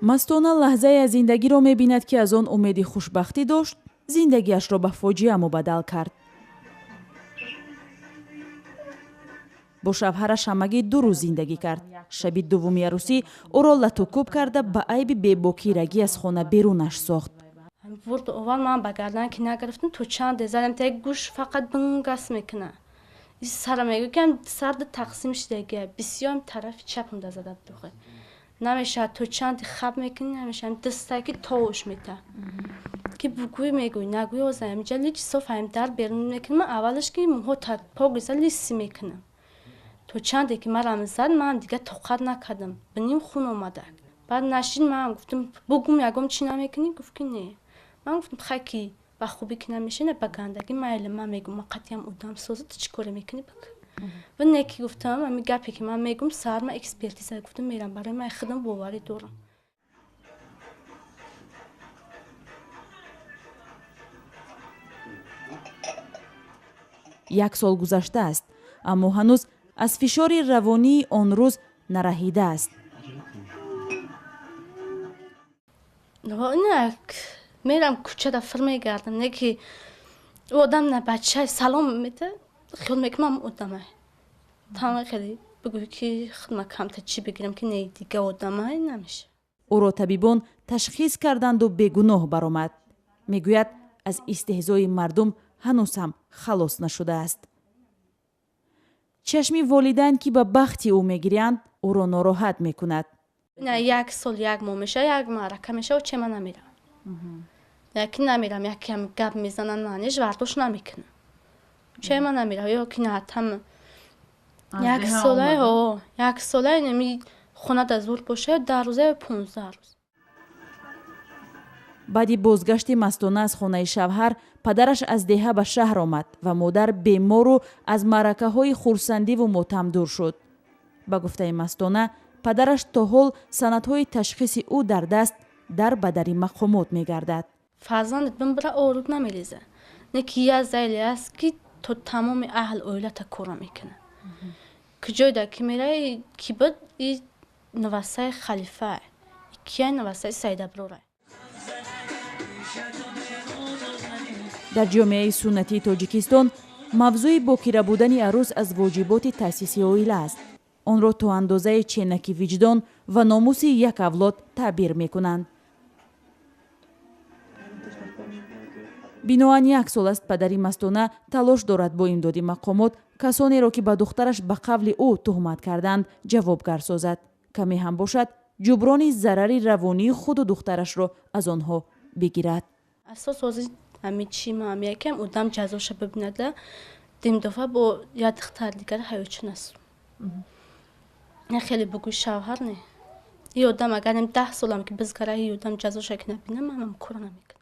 Мастона лаҳзае аз зиндагиро мебинад, ки аз он умеди хушбахтӣ дошт, зиндагиашро ба фоҷиа мубаддал кард. Бо шавҳараш ҳамагӣ 2 рӯз зиндагӣ кард. Шаби дуввуми арӯсӣ ӯро латукӯб карда, ба айби бебокирагӣ аз хона берунаш сохт. Бурд овар, ман ба гардан ки нагирифтам, то чанд задам, та гӯш фақат бингас мекуна. Сара мегӯ ки сард тақсим шудагия, бисёр тарафи чапам да зада духе. Намешавад, то чанд хаб мекунӣ, намешавад, дастае ки товуш мета. Ки бугӯй мегӯй, нагӯй озаем, инҷа лич соф ҳам дар берун мекунам, аввалаш ки мӯҳо пок лиси мекунам. То чанде ки марам зад, ман дига тоқат накардам, биним хун омада. Баъд нашид, ман гуфтам, бугум ягом чӣ намекунӣ? Гуфт ки не. Ман гуфтам, хай ки ба хубӣ ки намешина, ба гандагӣ майли, ман мегум, ман қатъиям одам соза, ту чӣ коре мекунӣ бик? Ва не ки гуфтам, ҳамин гапе ки ман мегум, саҳар ман экспертиза гуфтам, мерам, барои ман худам боварӣ дорам. 1 сол гузаштааст, аммо ҳанӯз аз фишори равонии он рӯз нараҳидааст. Инак мерам кӯчада фир мегардам, не ки одам на бача салом мета, хиёл мекунам одамай. Тамоми хеле бигӯй ки худма камта чӣ бигирам, ки не дига одамай намеша. Ӯро табибон ташхис карданду бегуноҳ баромад. Мегӯяд, аз истеҳзои мардум ҳанӯз ҳам халос нашудааст. Чашми волидайн, ки ба бахти ӯ мегирянд, ӯро нороҳат мекунад. На 1 сол 1 моҳ меша, як маърака меша, чема намерам. Яки намерам, яки ҳам гап мезананд, манеш вардош намекунам. Чема намерам, ё ки на там 1 солай, ҳо, 1 солай неми хона да зур боша, 10 рӯза ё 15 рӯз. Баъди бозгашти Мастона аз хонаи шавҳар, падараш аз деҳа ба шаҳр омад ва модар бемору аз маъракаҳои хурсандиву мотам дур шуд. Ба гуфтаи Мастона, падараш то ҳол санадҳои ташхиси ӯ дар даст дар ба дари мақомот мегардад. Фарзандат бимбира оруд намелеза. Не ки я зайле аст, ки то тамоми аҳл оилата кора мекунад. Ки ҷойда ки мераи, ки буд, и навасаи халифа, кияй навасаи Саидаброра. Дар ҷомеаи суннатии Тоҷикистон мавзӯи бокира будани арӯс аз воҷиботи таъсиси оила аст. Онро то андозаи ченаки виҷдон ва номуси як авлод таъбир мекунанд. Биноан 1 сол аст падари Мастона талош дорад бо имдоди мақомот касонеро, ки ба духтараш ба қавли ӯ туҳмат карданд, ҷавобгар созад. Каме ҳам бошад, ҷуброни зарари равонии худу духтарашро аз онҳо бигирад. Асос ҳозир ҳамин чӣ ман якам одам ҷазоша бибинада, димдофа бо як духтар дигар ҳаётчун аст. Не хеле бугӯй шавҳар не. И одам агар 10 солам ки бизгара, и одам ҷазоша ки набинам, манам кора намекунам.